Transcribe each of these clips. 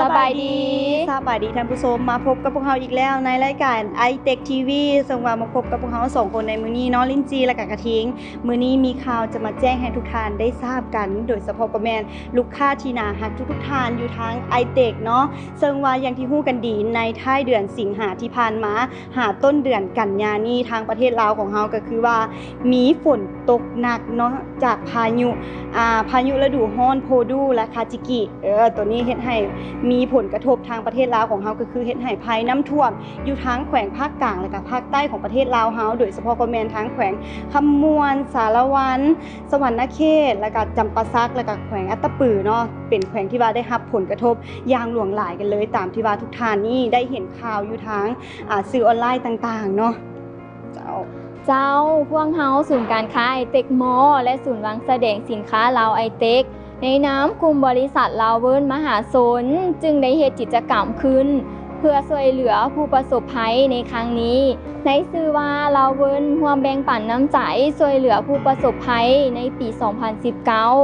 ສະບາຍດີ ສະບາຍດີທ່ານຜູ້ຊົມ ມາພົບກັບພວກເຮົາອີກແລ້ວໃນລາຍການ iTech ທີວີ ເຊິ່ງວ່າມາພົບກັບພວກເຮົາສອງຄົນໃນມື້ນີ້ເນາະ ລິນຈີ ແລະກະກະທິງ. ມື້ນີ້ມີຂ່າວຈະມາແຈ້ງໃຫ້ທຸກທ່ານໄດ້ຊາບກັນ ໂດຍສະເພາະກໍແມ່ນລູກຄ້າທີ່ໜ້າຮັກທຸກໆທ່ານຢູ່ທາງ iTech ເນາະ. ເຊິ່ງວ່າຢ່າງທີ່ຮູ້ກັນດີ ໃນທ້າຍເດືອນສິງຫາທີ່ຜ່ານມາ ຫາຕົ້ນເດືອນກັນຍານີ້ ທາງປະເທດລາວຂອງເຮົາກໍຄືວ່າມີຝົນຕົກໜັກເນາະ ຈາກພາຍຸ ອ່າ ພາຍຸລະດູຮ້ອນໂພດູ ແລະ ຄາຈິກິ ເອີ ໂຕນີ້ເຮັດໃຫ້ມີຜົນກະທົບທາງປະເທດລາວຂອງເຮົາ ກໍຄືເຮັດໃຫ້ໄພນ້ຳຖ້ວມຢູ່ທາງແຂວງພາກກາງ ແລະກະພາກໃຕ້ຂອງປະເທດລາວເຮົາ ໂດຍສະເພາະກໍແມ່ນທາງແຂວງຄຳມ່ວນ, ສາລະວັນ, ສະຫວັນນະເຂດ ແລະກະຈຳປາສັກ ແລະກະແຂວງອັດຕະປືເນາະ ເປັນແຂວງທີ່ວ່າໄດ້ຮັບຜົນກະທົບຢ່າງຫຼວງຫຼາຍກັນເລີຍ ຕາມທີ່ວ່າທຸກທ່ານນີ້ໄດ້ເຫັນຂ່າວຢູ່ທາງ ອ່າ ສື່ອອນລາຍຕ່າງໆເນາະ. ເຈົ້າ ເຈົ້າ ພວກເຮົາ ສູນການຄ້າໄອເຕັກມໍ ແລະ ສູນວາງສະແດງສິນຄ້າລາວໄອເຕັກ ໃນນາມກຸ່ມບໍລິສັດລາວເວີນມະຫາຊົນ ຈຶ່ງໄດ້ເຮັດກິດຈະກຳຂຶ້ນ ເພື່ອຊ່ວຍເຫຼືອຜູ້ປະສົບໄພໃນຄັ້ງນີ້ ໃນຊື່ວ່າ ລາວເວີນຮ່ວມແບ່ງປັນນ້ຳໃຈຊ່ວຍເຫຼືອຜູ້ປະສົບໄພໃນປີສອງພັນສິບເກົ້າ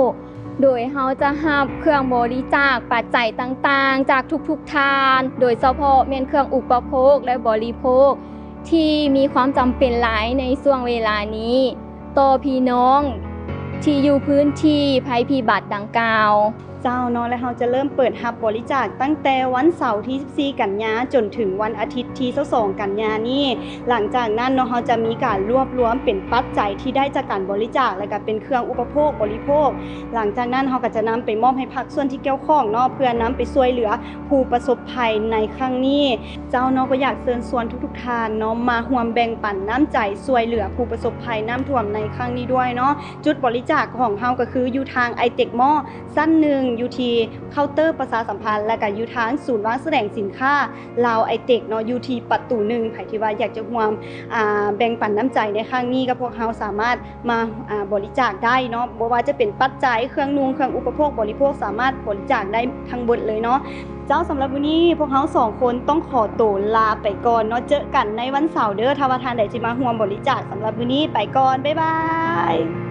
ໂດຍເຮົາຈະຮັບເຄື່ອງບໍລິຈາກປັດໄຈຕ່າງໆ ຈາກທຸກໆທ່ານ ໂດຍສະເພາະແມ່ນເຄື່ອງອຸປະໂພກ ແລະ ບໍລິໂພກ ທີ່ມີຄວາມຈຳເປັນຫຼາຍໃນຊ່ວງເວລານີ້ ຕໍ່ພີ່ນ້ອງທີ່ຢູ່ພື້ນທີ່ໄພພິບັດດັ່ງກ່າວ. ເຈົ້າເນາະ ແລະ ເຮົາຈະເລີ່ມເປີດຮັບບໍລິຈາກຕັ້ງແຕ່ວັນເສົາທີສິບສີ່ກັນຍາ ຈົນເຖິງວັນອາທິດທີຊາວສອງກັນຍານີ້. ຫຼັງຈາກນັ້ນເນາະ ເຮົາຈະມີການລວບລວມເປັນປັດໄຈທີ່ໄດ້ຈາກການບໍລິຈາກ ແລະ ກະເປັນເຄື່ອງອຸປະໂພກບໍລິໂພກ. ຫຼັງຈາກນັ້ນເຮົາກະຈະນຳໄປມອບໃຫ້ພາກສ່ວນທີ່ກ່ຽວຂ້ອງເນາະ ເພື່ອນຳໄປຊ່ວຍເຫຼືອຜູ້ປະສົບໄພໃນຄັ້ງນີ້. ເຈົ້າເນາະ ກໍຢາກເຊີນຊວນທຸກໆທ່ານເນາະ ມາຮ່ວມແບ່ງປັນນ້ຳໃຈຊ່ວຍເຫຼືອຜູ້ປະສົບໄພນ້ຳຖ້ວມໃນຄັ້ງນີ້ດ້ວຍເນາະ. ຈຸດບໍລິຈາກຂອງເຮົາກໍຄືຢູ່ທາງໄອເຕັກມໍ ຊັ້ນໜຶ່ງ ຢູ່ທີ່ເຄົາເຕີປະຊາສຳພັນ ແລະກະຢູ່ທາງສູນວາງສະແດງສິນຄ້າລາວໄອເຕັກເນາະ ຢູ່ທີ່ປະຕູໜຶ່ງ. ໃຜທີ່ວ່າຢາກຈະຮ່ວມ ອ່າ ແບ່ງປັນນ້ຳໃຈໃນຄັ້ງນີ້ກັບພວກເຮົາ ສາມາດມາ ອ່າ ບໍລິຈາກໄດ້ເນາະ ບໍ່ວ່າຈະເປັນປັດໄຈ ເຄື່ອງນຸ່ງ ເຄື່ອງອຸປະໂພກບໍລິໂພກ ສາມາດບໍລິຈາກໄດ້ທັງເບິດເລີຍເນາະ. ເຈົ້າ ສຳລັບມື້ນີ້ພວກເຮົາສອງຄົນຕ້ອງຂໍໂຕລາໄປກ່ອນເນາະ ເຈີກັນໃນວັນເສົາເດີ ຖ້າວ່າທ່ານໃດຊິມາຮ່ວມບໍລິຈາກ. ສຳລັບມື້ນີ້ໄປກ່ອນ ບາຍບາຍ.